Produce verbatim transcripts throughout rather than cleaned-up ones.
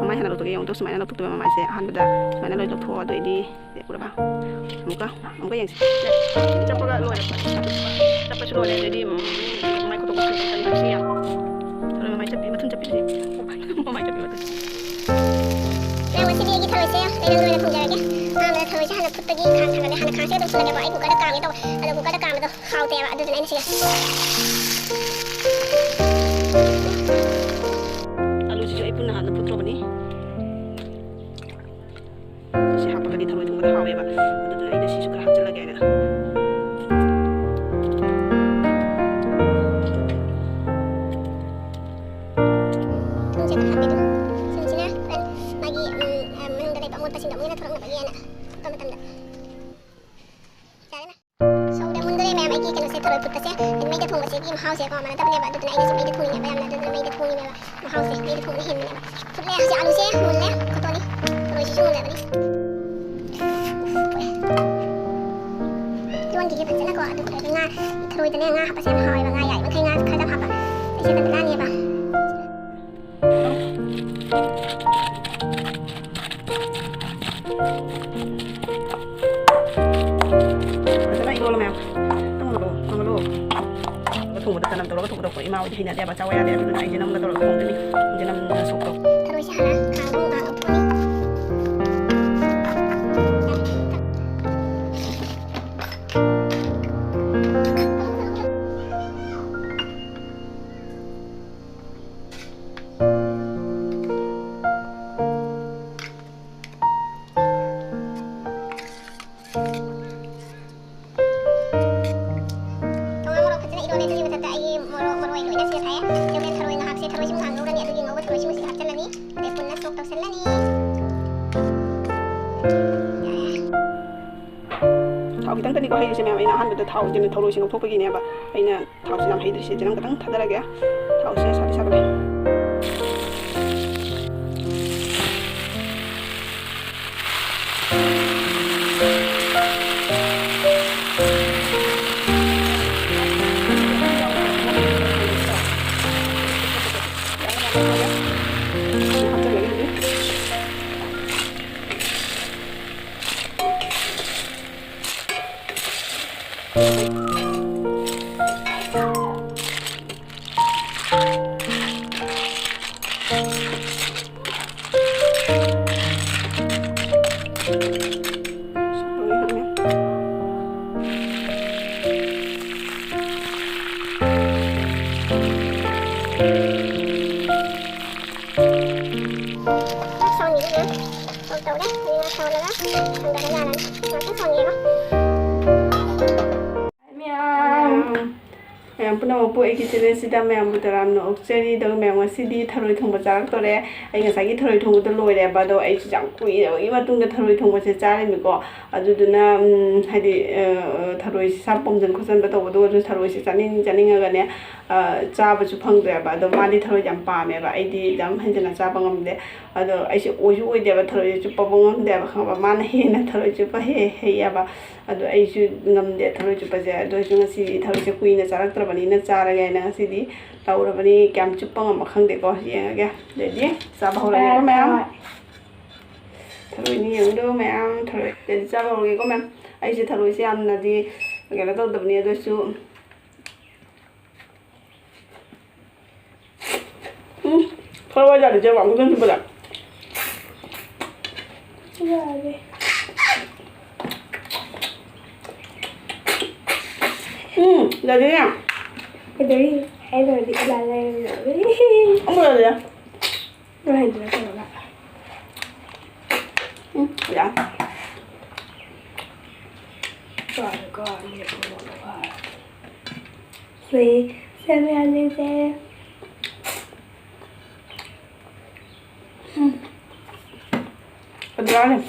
ꯃꯃꯥꯏ ꯍꯥꯟꯅ ꯂꯧꯊꯣꯛꯀꯦ꯫ ꯌꯦꯡꯉꯨ ꯇꯨ ꯁꯨꯃꯥꯏꯅ ꯂꯧꯊꯣꯛꯇꯣꯏꯕ ꯃꯃꯥꯏꯁꯦ꯫ ꯑꯍꯥꯟꯕꯗ ꯁꯨꯃꯥꯏꯅ ꯂꯣꯏ ꯂꯧꯊꯣꯛꯑꯣ꯫ ꯑꯗꯨ ꯑꯩꯗꯤ ꯎꯔꯕ? ꯑꯃꯨꯛꯀ, ꯑꯃꯨꯛꯀ ꯌꯦꯡꯁꯤ꯫ ꯆꯞꯄꯒ ꯂꯣꯏꯔꯦ꯫ ꯆꯞꯄꯁꯨ ꯂꯣꯏꯔꯦ꯫ ꯑꯗꯩꯗꯤ, ꯎꯝ, ꯃꯥꯏ ꯈꯣꯠꯇꯣꯛꯄ ꯈꯣꯠꯇꯣꯛꯄ ꯇꯧꯕꯁꯨ ꯌꯥꯝ ꯇꯧꯔꯦ꯫ ꯃꯃꯥꯏ ꯆꯞꯄꯤ, ꯃꯊꯨꯟ ꯆꯞꯄꯤꯗꯨꯗꯤ꯫ ꯃꯃꯥꯏ ꯆꯞꯄꯤ ꯃꯊꯨꯟ꯫ ꯃꯌꯥꯝ, ꯉꯁꯤꯗꯤ ꯑꯩꯒꯤ ꯊꯔꯣꯏꯁꯦ ꯑꯩꯅ ꯂꯣꯏꯅ ꯊꯣꯡꯖꯔꯒꯦ꯫ ꯑꯍꯥꯟꯕꯗ ꯊꯔꯣꯏꯁꯦ ꯍꯥꯟꯅ ꯐꯨꯠꯄꯒꯤ ꯈꯥꯡ ꯊꯥꯡꯒꯠꯂꯦ꯫ ꯍꯥꯟꯅ ꯈꯥꯡꯁꯦ ꯑꯗꯨꯝ ꯐꯨꯠꯂꯒꯦꯀꯣ꯫ ꯑꯩ ꯀꯨꯀꯔꯗ ꯀꯥꯝꯒꯦ ꯇꯧꯕ꯫ ꯑꯗꯣ ꯀꯨꯀꯔꯗ ꯀꯥꯝꯕꯗꯣ ꯍꯥꯎꯇꯦꯕ꯫ ꯑꯗꯨꯗꯨꯅ ꯑꯩꯅ ꯁꯤꯗ ꯑꯂꯨꯁꯤꯁꯨ ꯑꯩ ꯄꯨꯟꯅ ꯍꯥꯟꯅ ꯐꯨꯠꯇ꯭ꯔꯣꯕꯅꯤ꯫ ꯁꯤ ꯍꯥꯞꯄꯒꯗꯤ ꯊꯔꯣꯏ ꯊꯣꯡꯕꯗ ꯍꯥꯎꯋꯦꯕ꯫ ꯑꯗꯨꯗꯨꯅ ꯑꯩꯅ ꯁꯤꯁꯨ ꯈꯔ ꯍꯥꯞꯆꯤꯜꯂꯒꯦ ꯍꯥꯏꯅ꯫ ꯊꯨꯝꯁꯦ ꯈꯔ ꯍꯥꯞꯄꯦ ꯑꯗꯨꯝ꯫ ꯊꯨꯝꯁꯤꯅ ꯃꯥꯒꯤ, ꯎꯝ, ꯃꯅꯨꯡꯗ ꯂꯩꯕ ꯑꯃꯣꯠꯄꯁꯤꯡꯗꯣ ꯑꯃꯨꯛ ꯍꯦꯟꯅ ꯊꯣꯛꯂꯛꯅꯕꯒꯤ ꯍꯥꯏꯅ ꯐꯨꯠꯄ ꯃꯇꯝꯗ꯫ ꯌꯥꯔꯦ ꯃꯥ꯫ ꯁꯧꯔꯦ, ꯃꯨꯟꯗꯣꯔꯦ ꯃꯌꯥꯝ꯫ ꯑꯩꯒꯤ ꯀꯩꯅꯣꯁꯦ, ꯊꯔꯣꯏ ꯐꯨꯠꯄꯁꯦ, ꯃꯩꯗ ꯊꯣꯡꯕꯁꯤꯒꯤ ꯃꯍꯥꯎꯁꯦꯀꯣ ꯃꯥꯟꯅꯗꯕꯅꯦꯕ꯫ ꯑꯗꯨꯗꯨꯅ ꯑꯩꯅ ꯁꯨꯝ ꯃꯩꯗ ꯊꯣꯡꯉꯤꯅꯦꯕ ꯌꯥꯝꯅ꯫ ꯑꯗꯨꯗꯨꯅ ꯃꯩꯗ ꯊꯣꯡꯉꯤꯅꯦꯕ ꯃꯍꯥꯎꯁꯦ, ꯃꯩꯗ ꯊꯣꯡꯕꯅ ꯍꯦꯟꯕꯅꯦꯕ꯫ ꯐꯨꯠꯂꯦ ꯍꯧꯖꯤꯛ꯫ ꯑꯂꯨꯁꯦ ꯃꯨꯜꯂꯦ꯫ ꯈꯣꯠꯇꯣꯛꯑꯅꯤ꯫ ꯊꯔꯣꯏꯁꯤꯁꯨ ꯃꯨꯜꯂꯕꯅꯤ꯫ ꯎꯐ, ꯄꯣꯛꯑꯦ꯫ ꯏꯔꯣꯟꯈꯤꯒꯦ ꯐꯖꯅꯀꯣ꯫ ꯑꯗꯨ ꯈꯔꯗꯤ ꯉꯥ, ꯊꯔꯣꯏꯗꯅꯦ ꯉꯥ ꯍꯥꯞꯄꯁꯦ ꯌꯥꯝ ꯍꯥꯎꯋꯦꯕ꯫ ꯉꯥ ꯌꯥꯔꯤꯃꯈꯩ ꯉꯥ ꯈꯔ ꯌꯥꯝ ꯍꯥꯞꯄ꯫ ꯑꯩꯁꯦ ꯇꯟꯖꯥꯅꯦꯕ꯫ ꯐꯖꯅ ꯏꯔꯣꯜꯂꯣ ꯃꯌꯥꯝ꯫ ꯇꯧꯍꯜꯂꯣ, ꯇꯧꯍꯜꯂꯣ꯫ ꯊꯣꯡꯕꯗ ꯆꯅꯝ ꯇꯧꯔꯒ ꯊꯣꯡꯕꯗꯣ ꯑꯩꯈꯣꯏ ꯏꯃꯥ ꯍꯣꯏꯗꯤ ꯍꯩꯅꯗꯦꯕ, ꯆꯥꯎ ꯌꯥꯗꯦ꯫ ꯑꯗꯨꯅ ꯑꯩꯁꯦ ꯅꯝꯒ ꯇꯧꯔꯒ ꯊꯣꯡꯗꯣꯏꯅꯤ꯫ ꯆꯅꯝ ꯁꯣꯛꯇꯣ꯫ ꯊꯔꯣꯏꯁꯦ ꯍꯥꯟꯅ ꯈꯥꯡꯗ ꯑꯃꯨꯛ ꯉꯥꯏꯍꯥꯛ ꯉꯧꯊꯣꯛꯑꯅꯤ꯫ ꯊꯣꯡ ꯃꯣꯔꯣꯛ ꯐꯖꯅ ꯏꯔꯣꯜꯂꯦ꯫ ꯑꯗꯨꯒꯤ ꯃꯊꯛꯇ ꯑꯩꯒꯤ ꯃꯣꯔꯣꯛ, ꯃꯔꯣꯏ ꯂꯣꯏꯅ ꯁꯤꯗ ꯊꯥꯛꯑꯦ꯫ ꯑꯗꯨꯒ ꯊꯔꯣꯏ ꯉꯥꯏꯍꯥꯛꯁꯦ, ꯊꯔꯣꯏꯁꯤꯃ ꯉꯥꯏꯍꯥꯛ ꯉꯧꯔꯅꯤ꯫ ꯑꯗꯨꯒꯤ ꯉꯧꯕ ꯊꯔꯣꯏꯁꯤꯃ ꯁꯤꯗ ꯍꯥꯞꯆꯤꯜꯂꯅꯤ꯫ ꯑꯗꯩ ꯄꯨꯟꯅ ꯁꯣꯛ ꯇꯧꯁꯜꯂꯅꯤ꯫ ꯌꯥꯔꯦ꯫ ꯊꯥꯎ ꯈꯤꯇꯪꯇꯅꯤꯀꯣ ꯍꯩꯔꯤꯁꯦ ꯃꯌꯥꯝ꯫ ꯑꯩꯅ ꯑꯍꯥꯟꯕꯗ ꯊꯥꯎꯁꯤꯅ ꯊꯔꯣꯏꯁꯤ ꯉꯧꯊꯣꯛꯄꯒꯤꯅꯦꯕ꯫ ꯑꯩꯅ ꯊꯥꯎꯁꯤ ꯌꯥꯝ ꯍꯩꯗ꯭ꯔꯤꯁꯦ꯫ ꯆꯅꯝ ꯈꯤꯇꯪ ꯊꯥꯗꯔꯒꯦ꯫ ꯊꯥꯎꯁꯦ ꯁꯥꯗꯤ ꯁꯥꯒꯠꯂꯦ꯫ ꯁꯣꯟꯒꯤꯁꯤꯅ ꯁꯣꯛ ꯇꯧꯔꯦ꯫ ꯑꯗꯨꯒ ꯁꯣꯜꯂꯒ ꯊꯥꯡꯗꯕ ꯌꯥꯔꯅꯤ꯫ ꯉꯥꯛꯇꯪ ꯁꯣꯟꯒꯦꯀꯣ꯫ ꯃꯌꯥꯝ꯫ ꯃꯌꯥꯝ ꯄꯨꯝꯅꯃꯛꯄꯨ ꯑꯩꯒꯤ ꯆꯦꯅꯦꯜꯁꯤꯗ ꯃꯌꯥꯝꯕꯨ ꯇꯔꯥꯝꯅ ꯑꯣꯛꯆꯔꯤ꯫ ꯑꯗꯨꯒ ꯃꯌꯥꯝ, ꯉꯁꯤꯗꯤ ꯊꯔꯣꯏ ꯊꯣꯡꯕ ꯆꯥꯔꯛꯇꯣꯔꯦ꯫ ꯑꯩ ꯉꯁꯥꯏꯒꯤ ꯊꯔꯣꯏ ꯊꯣꯡꯕꯗꯣ ꯂꯣꯏꯔꯦꯕ, ꯑꯗꯣ ꯑꯩꯁꯨ ꯌꯥꯝ ꯀꯨꯏꯔꯕꯒꯤ ꯃꯇꯨꯡꯗ ꯊꯔꯣꯏ ꯊꯣꯡꯕꯁꯦ ꯆꯥꯔꯤꯅꯤꯀꯣ꯫ ꯑꯗꯨꯗꯨꯅ, ꯎꯝ, ꯍꯥꯏꯗꯤ, ꯑ, ꯊꯔꯣꯏꯁꯦ ꯁꯥ ꯄꯣꯝꯖꯟ ꯈꯣꯠꯆꯟꯕ ꯇꯧꯕꯗꯣ, ꯑꯗꯨ ꯊꯔꯣꯏꯁꯦ ꯆꯥꯅꯤꯡ ꯆꯥꯅꯤꯡꯉꯒꯅꯦ, ꯑ, ꯆꯥꯕꯁꯨ ꯐꯪꯗ꯭ꯔꯦꯕ꯫ ꯑꯗꯣ ꯃꯥꯗꯤ ꯊꯔꯣꯏ ꯌꯥꯝ ꯄꯥꯝꯃꯦꯕ, ꯑꯩꯗꯤ ꯌꯥꯝ ꯍꯦꯟꯖꯟꯅ ꯆꯥꯕ ꯉꯝꯗꯦ꯫ ꯑꯗꯣ ꯑꯩꯁꯦ ꯑꯣꯏꯁꯨ ꯑꯣꯏꯗꯦꯕ, ꯊꯔꯣꯏꯁꯦ ꯆꯨꯞꯄꯕꯨ ꯉꯝꯗꯦꯕ, ꯈꯪꯉꯕ? ꯃꯥꯅ ꯍꯦꯟꯅ ꯊꯔꯣꯏ ꯆꯨꯞꯄ ꯍꯦ-, ꯍꯩꯌꯦꯕ꯫ ꯑꯗꯣ ꯑꯩꯁꯨ ꯉꯝꯗꯦ ꯊꯔꯣꯏ ꯆꯨꯞꯄꯁꯦ꯫ ꯑꯗꯨ ꯑꯣꯏꯔꯁꯨ ꯉꯁꯤꯗꯤ ꯊꯔꯣꯏꯁꯦ ꯀꯨꯏꯅ ꯆꯥꯔꯛꯇ꯭ꯔꯕꯅꯤꯅ ꯆꯥꯔꯒꯦ ꯍꯥꯏꯅ ꯉꯁꯤꯗꯤ ꯇꯧꯔꯕꯅꯤ꯫ ꯀꯌꯥꯝ ꯆꯨꯞꯄ ꯉꯝꯕ ꯈꯪꯗꯦꯀꯣ, ꯌꯦꯡꯉꯒꯦ꯫ ꯑꯗꯩꯗꯤ ꯆꯥꯕ ꯍꯧꯔꯒꯦꯀꯣ ꯃꯌꯥꯝ꯫ ꯊꯔꯣꯏꯅꯤ ꯌꯦꯡꯉꯨꯗꯣ ꯃꯌꯥꯝ, ꯊꯔꯣꯏ꯫ ꯑꯗꯩꯗꯤ ꯆꯥꯕ ꯍꯧꯔꯒꯦꯀꯣ ꯃꯌꯥꯝ꯫ ꯑꯩꯁꯦ ꯊꯔꯣꯏꯁꯦ ꯌꯥꯝꯅꯗꯤ ꯀꯩꯅꯣ ꯇꯧꯗꯕꯅꯤ, ꯑꯗꯨ ꯑꯣꯏꯔꯁꯨ ꯎꯝ, ꯊꯋꯥꯏ ꯌꯥꯗꯦ, ꯆꯦ ꯋꯥꯡ ꯈꯨꯗꯣꯡ ꯆꯨꯞꯄꯗ꯫ ꯌꯥꯔꯦ꯫ ꯎꯝ, ꯌꯥꯗꯦꯅꯦ꯫ ꯀꯩꯗꯧꯔꯤ? ꯑꯩ ꯂꯣꯏꯔꯗꯤ ꯏꯂꯥ ꯂꯩꯔꯝꯃꯦ꯫ ꯑꯃꯨꯛ ꯌꯥꯗꯦ꯫ ꯂꯣꯏꯍꯟꯗꯅ ꯇꯧꯔꯒ꯫ ꯎꯝ, ꯌꯥ꯫ ꯀꯥꯔꯦ, ꯀꯥꯔꯦ, ꯀꯥꯔꯦ, ꯀꯥꯔꯦ꯫ ꯁꯦ, ꯁꯦ, ꯃꯌꯥꯝꯁꯤꯡꯁꯦ꯫ ꯎꯝ꯫ ꯐꯖꯔꯦ꯫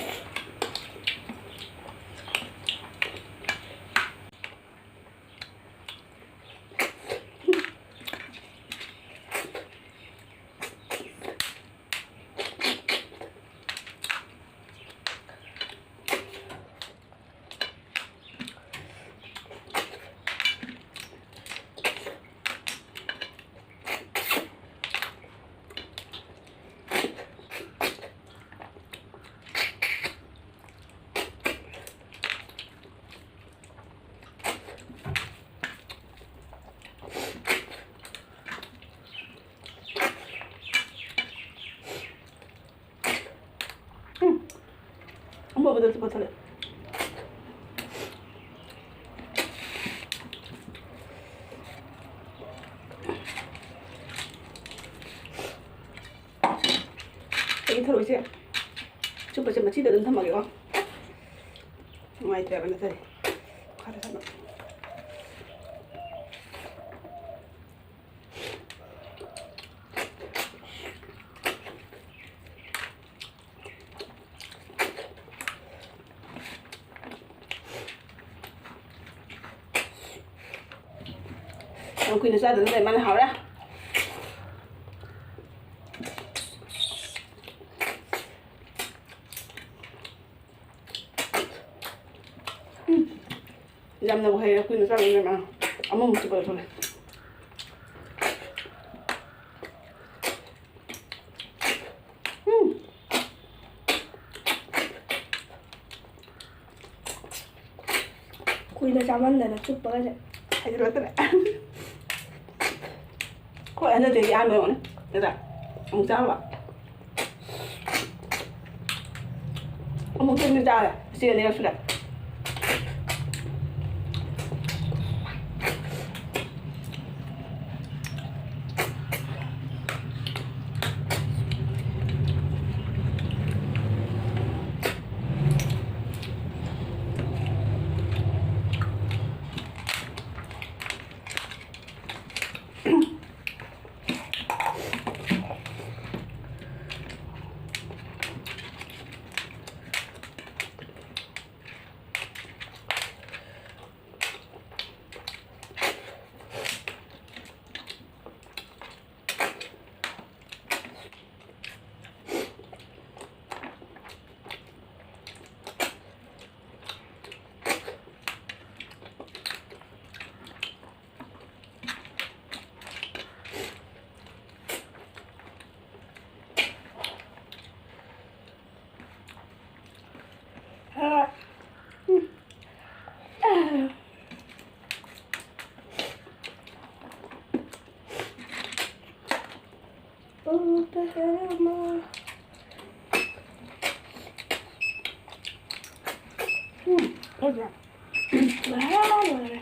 ꯎꯝ꯫ ꯑꯃꯨꯕꯗꯁꯨ ꯄꯣꯠꯁꯜꯂꯦ꯫ ꯑꯩ ꯊꯔꯣꯏꯁꯦ ꯆꯨꯞꯄꯁꯦ ꯃꯆꯤꯗ ꯑꯗꯨꯝ ꯊꯝꯃꯒꯦꯀꯣ꯫ ꯅꯨꯡꯉꯥꯏꯇ꯭ꯔꯦꯕ ꯅꯠꯇ꯭ꯔꯗꯤ꯫ ꯃꯈꯥꯗ ꯊꯝꯕ꯫ ꯌꯥꯝ ꯀꯨꯏꯅ ꯆꯥꯗꯅ ꯂꯩ ꯃꯥꯅ ꯍꯥꯎꯔꯦ꯫ ꯎꯝ꯫ ꯌꯥꯝꯅꯕꯨ ꯍꯩꯔꯦ, ꯀꯨꯏꯅ ꯆꯥꯗꯅ ꯂꯩ ꯃꯥꯅ꯫ ꯑꯃꯃꯨꯛ ꯆꯨꯞꯄ ꯊꯣꯛꯂꯦ꯫ ꯎꯝ꯫ ꯀꯨꯏꯅ ꯆꯥꯃꯟꯗꯅ ꯆꯨꯞꯄꯒꯁꯦ꯫ ꯍꯩꯖꯤꯜꯂꯛꯇ꯭ꯔꯦ꯫ ꯍꯣꯏ, ꯍꯟꯗꯛ ꯆꯍꯤ ꯑꯍꯥꯟꯕ ꯑꯣꯏꯔꯝꯒꯅꯤ꯫ ꯅꯠꯇ꯭ꯔꯥ? ꯑꯃꯨꯛ ꯆꯥꯔꯕ? ꯑꯃꯨꯛꯇꯪꯗꯤ ꯆꯥꯔꯦ꯫ ꯏꯆꯦ ꯑꯅꯤꯔꯛ ꯁꯨꯔꯦ꯫ ꯎꯝ, ꯐꯖꯅ꯫ ꯂꯣꯏꯔꯦ, ꯂꯣꯏꯔꯦ꯫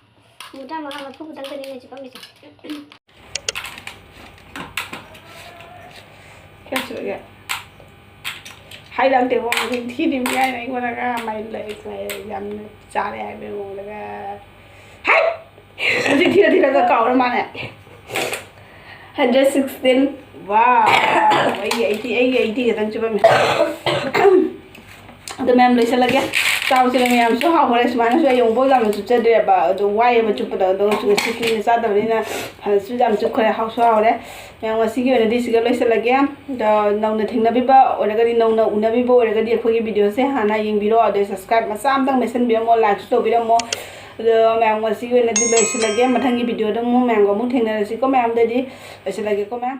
ꯍꯨꯝꯐꯨꯇꯔꯥ ꯃꯉꯥ, ꯃꯔꯤꯐꯨ ꯈꯛꯇꯪꯗꯅꯤꯅꯦ ꯆꯤꯛꯑꯝꯃꯤꯁꯦ꯫ ꯀꯌꯥ ꯁꯨꯔꯒꯦ? ꯑꯩ ꯂꯥꯛꯇꯦꯀꯣ, ꯍꯧꯖꯤꯛ ꯊꯤꯔꯤꯕꯅꯤ ꯍꯥꯏꯅ ꯑꯩꯉꯣꯟꯗꯒ ꯃꯥꯏ ꯂꯥꯏꯔꯤꯛ ꯌꯥꯝꯅ ꯆꯥꯔꯦ ꯍꯥꯏꯕꯒꯤ ꯃꯑꯣꯡꯗꯒ꯫ ꯍꯩ! ꯍꯧꯖꯤꯛ ꯊꯤꯔ ꯊꯤꯔꯒ ꯀꯥꯎꯔ ꯃꯥꯅꯦ꯫ Hundred sixteen꯫ ꯋꯥ, ꯑꯩꯒꯤ eighty, ꯑꯩꯒꯤ eighty ꯈꯛꯇꯪ ꯆꯨꯞꯄꯝꯃꯦ꯫ ꯑꯗꯨ ꯃꯌꯥꯝ ꯂꯣꯏꯁꯤꯜꯂꯒꯦ꯫ ꯆꯥꯎꯁꯤꯅ ꯃꯌꯥꯝꯁꯨ ꯍꯥꯎꯈ꯭ꯔꯦ꯫ ꯁꯨꯃꯥꯏꯅꯁꯨ ꯑꯩ ꯑꯃꯨꯛꯐꯥꯎ ꯌꯥꯝꯅ ꯆꯨꯞꯆꯗ꯭ꯔꯦꯕ꯫ ꯑꯗꯣ ꯋꯥꯏꯑꯦꯕ ꯆꯨꯞꯄꯗ꯫ ꯑꯗꯣ ꯉꯁꯤ ꯀꯨꯏꯅ ꯆꯥꯗꯕꯅꯤꯅ ꯐꯅꯁꯨ ꯌꯥꯝ ꯆꯨꯞꯈ꯭ꯔꯦ꯫ ꯍꯥꯎꯁꯨ ꯍꯥꯎꯔꯦ꯫ ꯃꯌꯥꯝ ꯉꯁꯤꯒꯤ ꯑꯣꯏꯅꯗꯤ ꯁꯤꯒ ꯂꯣꯏꯁꯤꯜꯂꯒꯦ꯫ ꯑꯗꯣ ꯅꯧꯅ ꯊꯦꯡꯅꯕꯤꯕ ꯑꯣꯏꯔꯒꯗꯤ, ꯅꯧꯅ ꯎꯅꯕꯤꯕ ꯑꯣꯏꯔꯒꯗꯤ ꯑꯩꯈꯣꯏꯒꯤ videoꯁꯦ ꯍꯥꯟꯅ ꯌꯦꯡꯕꯤꯔꯣ꯫ ꯑꯗꯩ subscribe ꯃꯆꯥ ꯑꯝꯇꯪ ꯃꯦꯠꯁꯤꯟꯕꯤꯔꯝꯃꯣ, likeꯁꯨ ꯇꯧꯕꯤꯔꯝꯃꯣ꯫ ꯑꯗꯣ ꯃꯌꯥꯝ ꯉꯁꯤꯒꯤ ꯑꯣꯏꯅꯗꯤ ꯂꯣꯏꯁꯤꯜꯂꯒꯦ꯫ ꯃꯊꯪꯒꯤ videoꯗ ꯑꯃꯨꯛ ꯃꯌꯥꯝꯒ ꯑꯃꯨꯛ ꯊꯦꯡꯅꯔꯁꯤꯀꯣ꯫ ꯃꯌꯥꯝꯗꯗꯤ ꯂꯣꯏꯁꯤꯜꯂꯒꯦꯀꯣ ꯃꯌꯥꯝ꯫